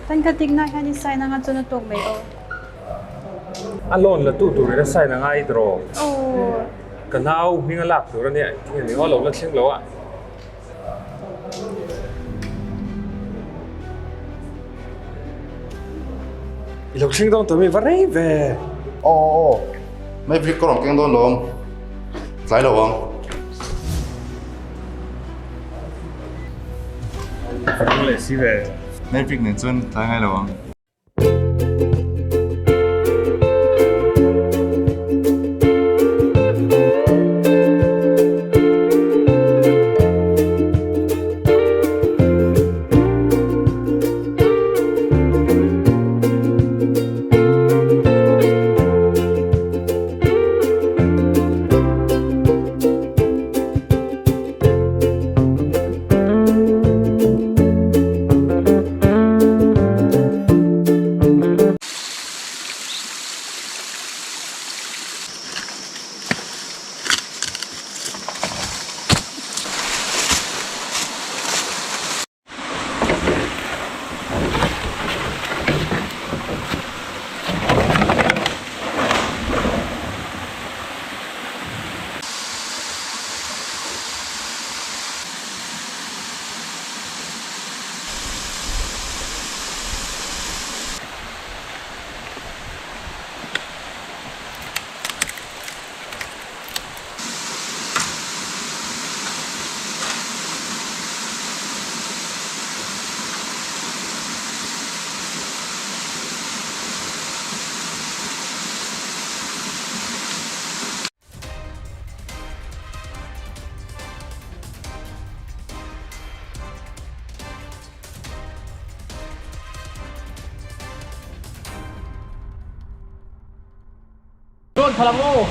Chuan ka tikna hian i sign anga chuan a tawk mai aw. A loan la tu turin a sign a ngai tawh. Aw. Ka nau hming a lak tur a nia tinge ni aw lo la thleng lo a. I lo thleng dawn tawh mi va rei ve. Aw aw aw Maverick ka rawn keng dawn lawm tlai lo ang. Rang leh si ve. Maverick nen chuan tlai ngai lo ang. Rawn thla lang aw.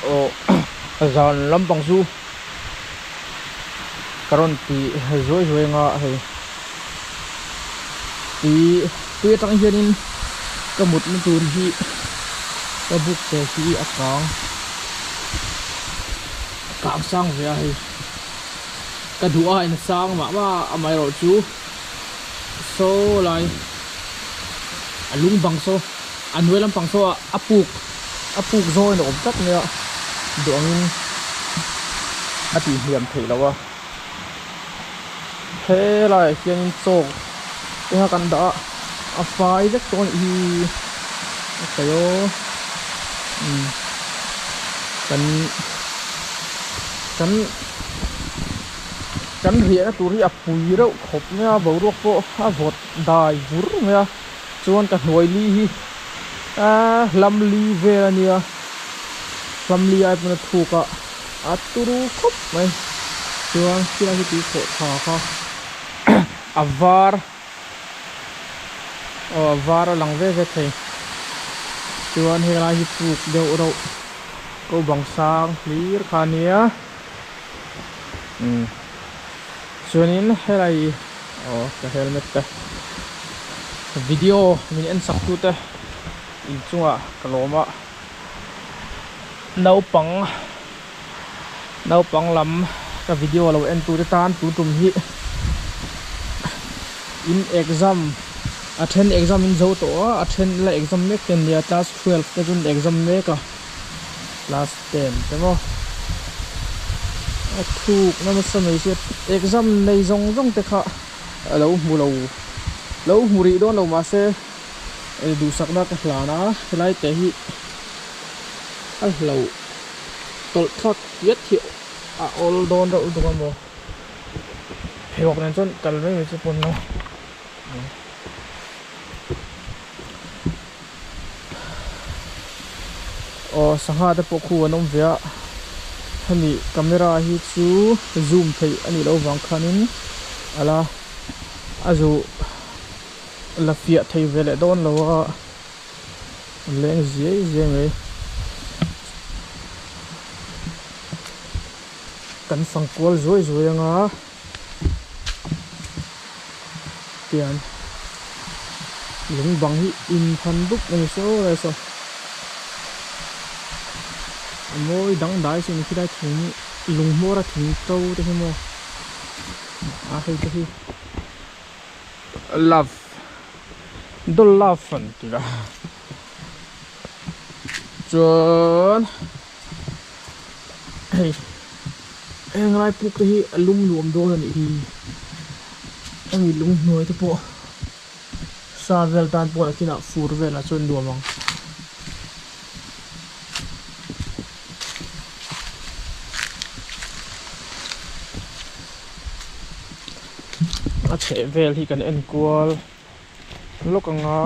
Aw zan lampang chu ka rawn ti zuai zuai anga hei tui tui atang hianin ka mutna tur hi ka buk te hi a kang a kang sang ve a hei ka duh a in sang mah mah a amaherawh chu saw lai a lung bang saw a hnuai lampang saw a puk a puk zawngin a awm tlat mai a duh angin a tih hniam theih loh a helaiah hianin chaw eng a kan dah a a fai vek tawh a nih hi a kaih aw umm kan kan kan riahna tur hi a pui reuh khawp mai a boruak pawh a vawt dai vur mai a. Chuan ka hnuai li hi aaa hlam li vel a nia hlam li ai pawn a thuk a a turu khawp mai chuan khilai hi tui khawh tha kha a var aw a var a lang ve ve thei chuan helai hi puk deuh reuh ko bang sang hlir kha a nia umm chuanin helai Aw ka helmet te video min en sak tu te inchungah ka lawm a naupang naupang lam ka video lo en tu te tan tun tum hi in exam a then exam in zo tawh a a then la exam mek te an nia class 12 te chu an exam mek a class 10 te maw a thuk na nasa mai sia exam nei zawng zawng te kha a lo hmu lo lo hmu rih dawn lo mahse ei duhsakna ka hlan a helai te hi a hlo tawlh thlak piat hi a awl dawn reuh lutuk a maw pheikhawk nen chuan kal mai mai chu pawn lo. Aw sangha te pawh khu an awm ve a hemi camera hi chu zoom theih a nih loh vang khanin a la a zu la fiah thei ve leh dawn lo a a leng ziai ziai mai kan fang kual zuai zuai anga. Tian lung bang hi inthan dup a ni saw lai saw a mawi dangdai sin khilai thing lung hmawr a thing to te hi maw a hei te hi love doll love an ti la chuan. Hei heng lai puk te hi a lum nuam dawn a nih hi hemi lung hnuai te pawh sa vel tan pawh nakinah fur velah chuan nuam ang. A chheh vel hi kan en kual lawk ang a.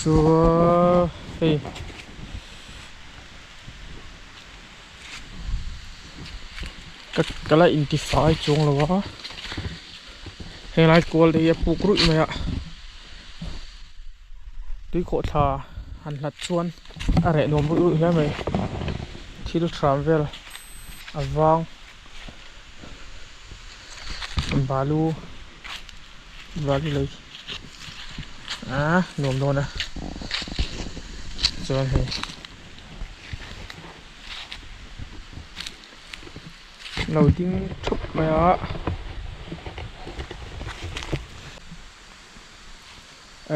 Chuan hei ka ka la intifai chuang lo a helai kual te hi a puk ruih mai a tui khawhthla han hlat chuan a reh nuam ruih ruih hle mai thil hram vel a vang. Balu balu lei ah nuam dawn a chuan hei lo ding thup mai a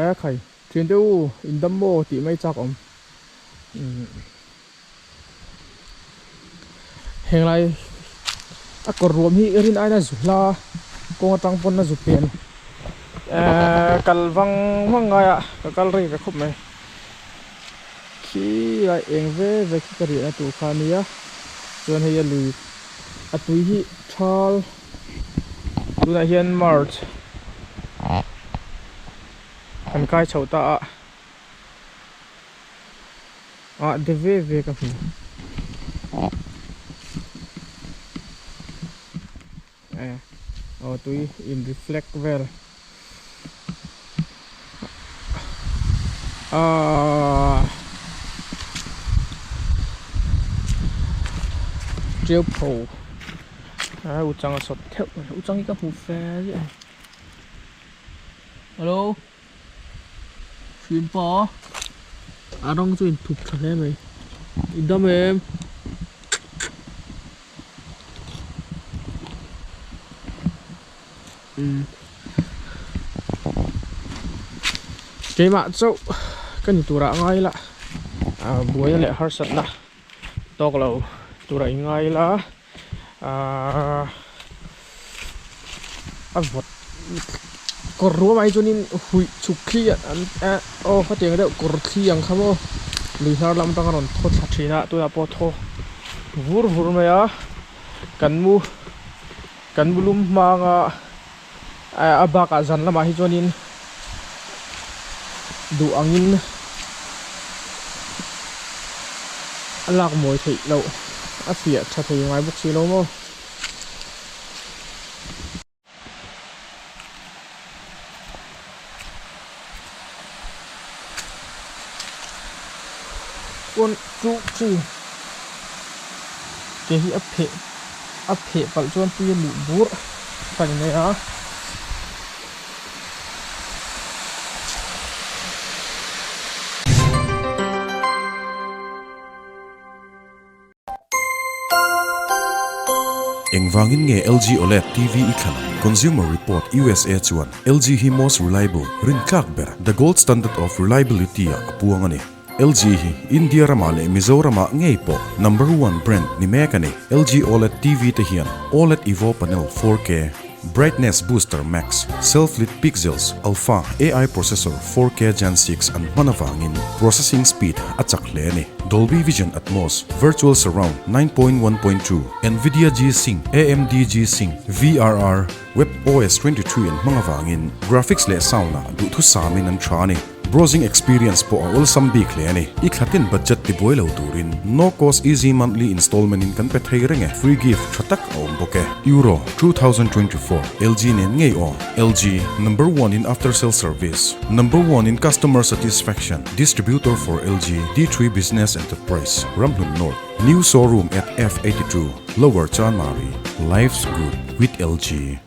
e khai thian te u in dam maw tih mai chak awm umm. Henglai a kawr ruam hi rin aina zu hla kawng atang pawn a zu pen ehh kal vang vang ngai a ka kal rei ve khawp mai khi lai eng ve ve khi ka riahna tur kha a nia chuan hei a lui a tui hi thal tunah hian march kan kai chho ta a. Ah de ve ve ka hmu eh Aw tui in reflect vel Aaa Tiau pho a uchang a sawt theuh mai uchang hi ka hmu fe chiah a ni Hello Hrinpa a rawng chu inthup tha hle mai i dam em. Keimah chauh ka ni turah ngai ila ah buaina leh harsatna tawk lo turah i ngai ila ahh a vawt kawr ruamah hi chuanin huih chhuk thli an eh aw khatiang deuh kawr thli ang kha maw lui hnar lam atanga rawn thaw thla thin a tunah pawh thaw vur vur mai a kan mu. Kan bulum hmanga a bakah zan lamah hi chuanin duh angin a lak mawi theih loh a fiah tha thei ngai bawk si lo maw. One two three ke hi a pheh a pheh palh chuan tui a luh bur ka ni mai a. Engvangin nge LG OLED TV i thlan ang? Consumer Report usa chuan LG hi most reliable, rintlak ber, the gold standard of reliability ah a puang a ni. LG hi India ramah leh Mizoramah ngei pawh number one brand ni mek a ni. LG OLED TV te hian OLED Evo panel 4K, Brightness Booster Max, Self-Lit Pixels, Alpha AI Processor 4K Gen 6 an hman avangin processing speed a chak hle a ni. Dolby Vision Atmos, Virtual Surround 9.1.2, Nvidia G-Sync, AMD G-Sync, VRR, WebOS 23 an hmang avangin graphics leh sound-ah duhthusamin an tha a ni. Browsing experience pawh a awlsam bik hle a ni. I thlatin budget tibuai lo turin no cost easy monthly installment in kan pe thei reng e. Free gift tha tak a awm bawk e. Euro 2024 LG nen ngei aw. LG, number one in after sale service, number one in customer satisfaction, distributor for LG, D3 Business Enterprise, Ramhlun North, new showroom at F82, Lower Chanmari, life's good with LG.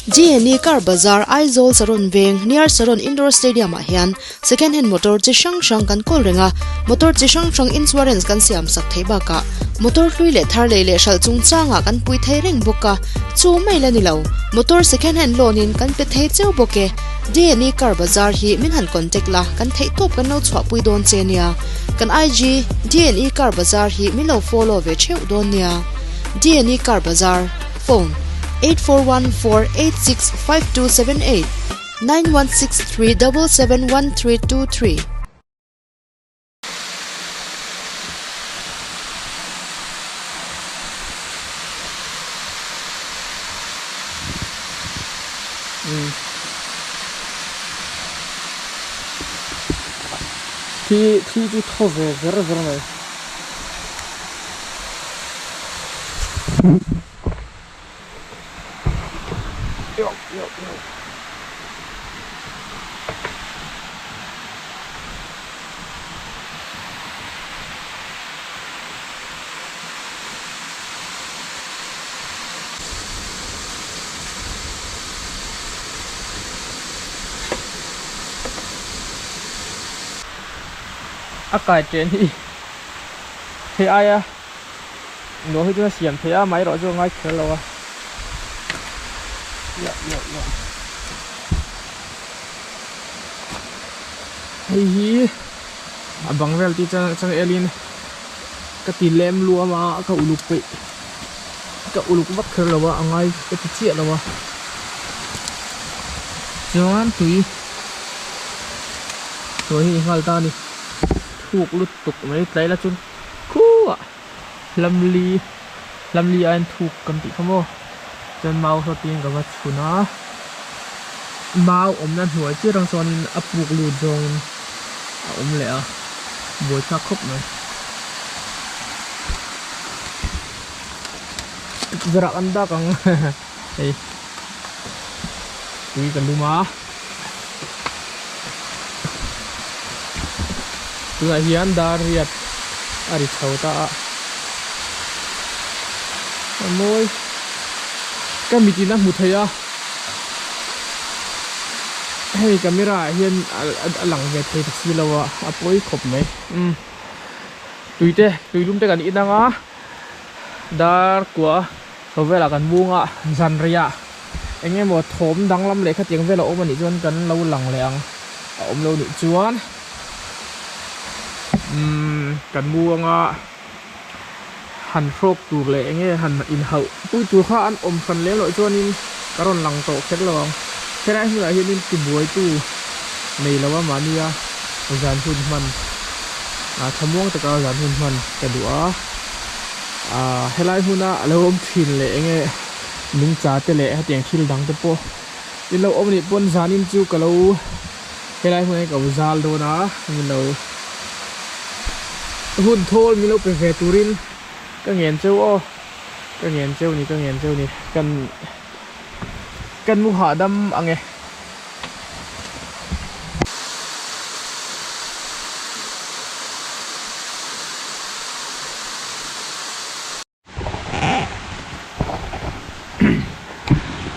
GNE Car Bazar Aizawl Saron Veng near Saron Indoor Stadium ah hian second hand motor chi hrang hrang kan kawl reng a, motor chi hrang hrang insurance kan siam sak theih bakah motor hlui leh thar lei leh hralh chungchangah kan pui thei reng bawk a, chu mai la ni lo, motor second hand loan in kan pe thei cheu bawk e. GNE Car Bazar hi min han contact la, kan theih tawp kan lo chhuahpui dawn che nia. Kan IG DNE Car Bazar hi min lo follow ve theuh dawn nia. DNE Car Bazar, Phone, 8414865278, 9163771323. Thli thli chu thaw ve ver ver mai. A kai chen hi hei aia nuam hi chuan a siam theih a amaherawh chu a ngai kher lo a hei hi a bang vel tih chuan changel in ka ti lem luam a ka uluk peih ka uluk vak kher lo a a ngai ka ti chiah lo a chuan tui hnuai hi nghal ta a ni thuk lutuk mai tlai la chuan khuah hlamli hlamli aiin thuk kan tih kha maw chuan mau saw tiin ka va chhun a mau awmna hnuai chiah atang chuanin a puk lut zawngin a awm leh a buaithlak khawp mai. Tukverh ah kan dak ang hei tui ka lum a tunah hian dar riat a ri chho ta a a mawi ka mit in a hmu thei a hei camera ah hian a lang ve thei ta si lo a a pawi khawp mai umm tui te tui lum te kan in ang a. Dar kua chho velah kan mung a, zan reiah eng emaw thawm danglam leh khatiang vel a awm a nih chuan kan lo lang leh ang, a awm lo nih chuan umm kan mu anga han hrawk tur leh eng nge han inhauh pui tur kha an awm hran lem loh chuanin ka rawn lang tawh kher lo ang, helai hmunah hianin tibuaitu nei lo a mahnia zan hun hman ah thlamuang taka zan hun hman ka duh a ah helai hmuna a lo awm thin leh eng nge nungcha te leh hetiang thil dang te pawh in lo awm anih pawn zanin chu ka lo helai hmunah hian ka lo zal dawn a min lo hun thawl min lo pe ve turin ka ngen cheu aw ka ngen cheu ni ka ngen cheu ni kan kan mu hahdam ang e.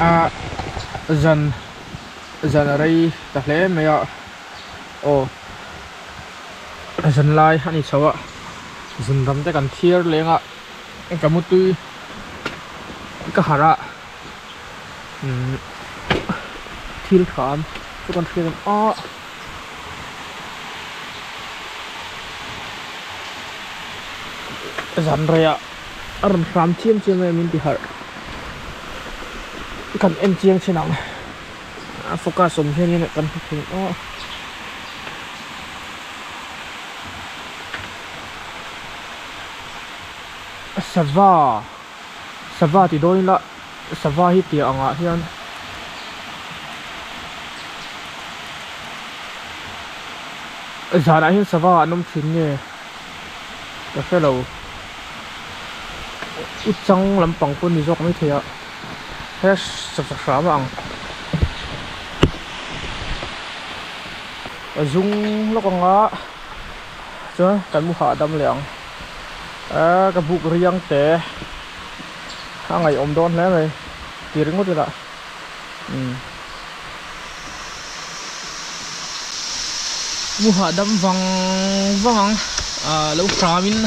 A zan zan a rei ta hle mai a aw zan lai a ni chho a zan ram te kan thiar leng a ka mutui ka harh a. Umm thil tham chu kan hriat ang a zan reiah a rawn hram chiam chiam mai a min ti harh kan en chiang chin ang a focus awm hian in kan hmu thei a. Sava sava ti dawn ila. Sava hi tia angah hian zanah hian sava an awm thin nge ka hre lo u chang lampang pawh ni zawk mai thei a he sava hram a ang a zum lawk anga chuan kan mu hahdam leh ang ah ka buk riang te. A ngaihawm dawn hle mai ti ringawt ila umm mu hahdam vang vang ang ah lo hramin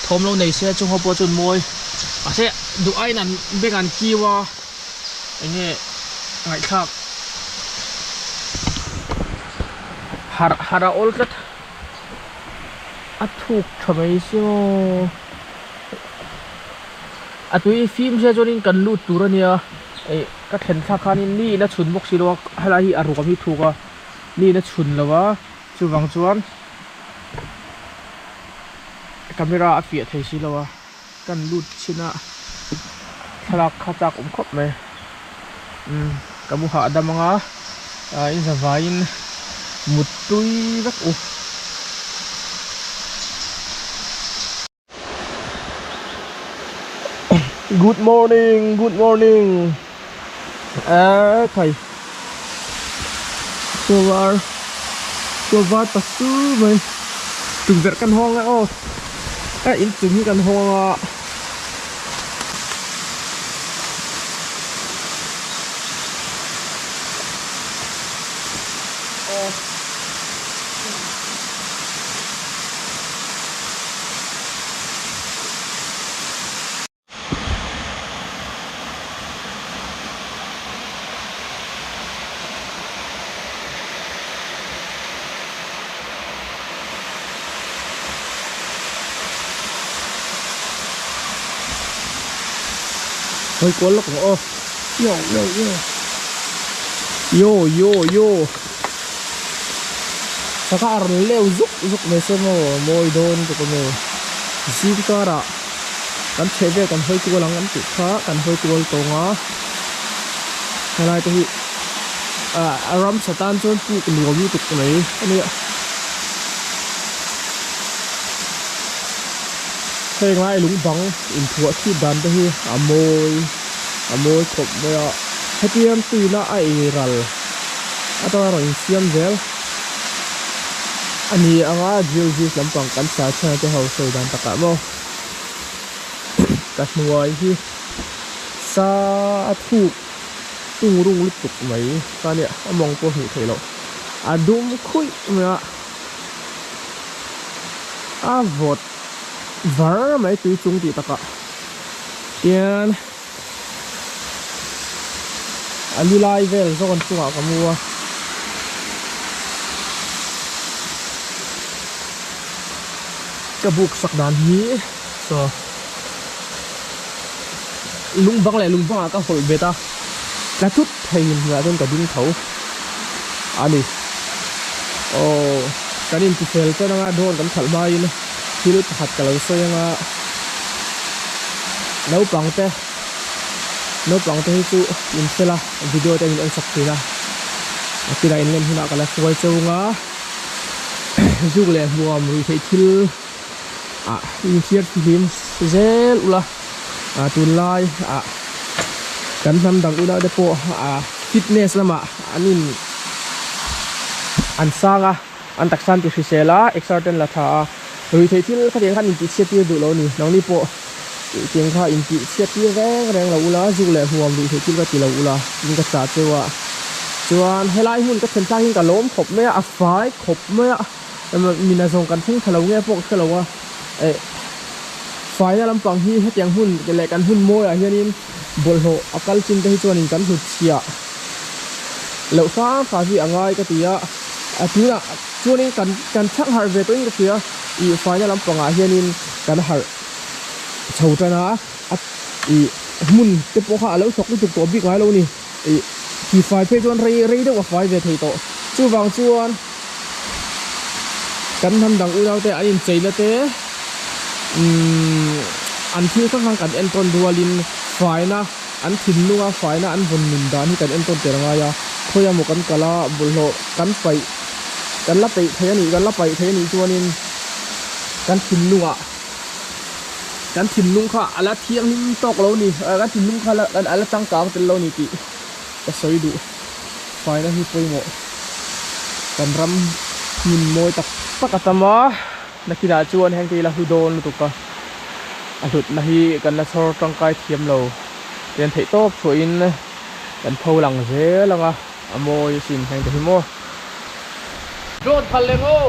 thawm lo nei se chung ho pawh chuan mawi mahse duh aiin an beng an kiu a eng nge ngaihthlak harh harh a awl tlat a thuk tha mai sia maw. A tui fim hria chuanin kan lut tur a nia ih ka thlen thlak khanin ni in a chhun bawk si lo a helai hi a ruam hi thuk a ni in a chhun lo a chuvang chuan camera a fiah thei si lo a kan lut chhin a thlalak kha chak awm khawp mai umm ka mu hahdam ang a ah in zavaiin muttui vek u. Good morning, good morning. A thầy. Chawar. Chawar ta su mai. Tukverh kan hawng a aw. A in chung hi kan hawng a. Hơi cuốn lốc rồi. Yo yo yo. Yo yo yo. Saka a rawn leu zuk zuk mai se maw mawi dawn tuk a maw zing karah kan chheh vel kan hawi kual ang an tih kha kan hawi kual tawng a helai te hi ah a ramsa tan chuan puk nuam lutuk mai a nia. Heng lai lung bang inthuah chhit dan te hi a mawi a mawi khawp mai a, hetiang tuina a ei ral atanga rawn insiam zel a ni ang a, geologist lampang kan sai chhana te ho sawi dan takah maw ka hnuai hi sa a thuk tung rung lutuk mai ta nia a mawng pawh hmuh theih loh a dum khuih mai a a vawt var mai tui chung tih takah tian a lu lai vel zawn chungah ka mu a. Ka buk sak dan hi saw lung bang leh lung bangah ka hawlh bet a tla thut thei hnuaiah chuan ka ding tho a ni aw kan intifel tan anga drone kan khalh hmain thil pakhat ka lo sawi anga naupang te naupang te hi chu in fel a video te min en sak thin a a tirah in len hunah ka la hruai cheu anga zuk leh hmuam ruih theih thil ah inhriat fihlim zel ula ah tunlai ah kan hnam dang unau te pawh ah fitness lamah an in an sang a an taksa an ti hrisel a exer te an la tha a ruihtheih thil khatiang khan intih chhiat tir duh lo a ni nangni pawh tiang kha intih chhiat tir reng reng lo ula zuk leh hmuam ruihtheih thil ka ti lo ula tin ka chah cheu a chuan helai hmun ka thlen thlak hian ka lawm khawp mai a a fai khawp mai a. Mina zawng kan thleng thla lo nge pawh ka hre lo a, eh faina lampang hi hetiang hun leh kan hun mawiah hianin bawlhhlawh a kal chin te hi chuanin kan hnut chhiah loh hrang hrang hi a ngai ka ti a, a tunah chuanin kan kan chhang harh ve tawhin ka hria ih faina lampangah hianin kan harh chho tan a, a ih hmun te pawh kha a lo thawk lutuk tawh bik ngai lo a ni ih ti fai phei chuan rei rei deuh a fai ve thei tawh chuvang chuan. Kan hnam dang unau te an incheina te umm an thil hrang hrang kan enkawl rualin faina an thinlunga faina an vawn nun dan hi kan enkawl tel ngai a khawi emaw kan kal a bawlhhlawh kan paih kan la peih thei a nih kan la paih thei a nih chuanin kan thinlungah kan thinlung kha a la thianghlim tawk lo a ni kan thinlung kha a la changkang tel lo a ni tih ka sawi duh. Faina hi pawimawh kan ram hmun mawi tak tak a tam a nakinah chuan heng te hi la hlu dawn lutuk a a hlutna hi kan la chhawr tangkai thiam lo tian theih tawp chhuahin kan pho lang zel ang a a mawi asin heng te hi maw. Drone phal leh maw.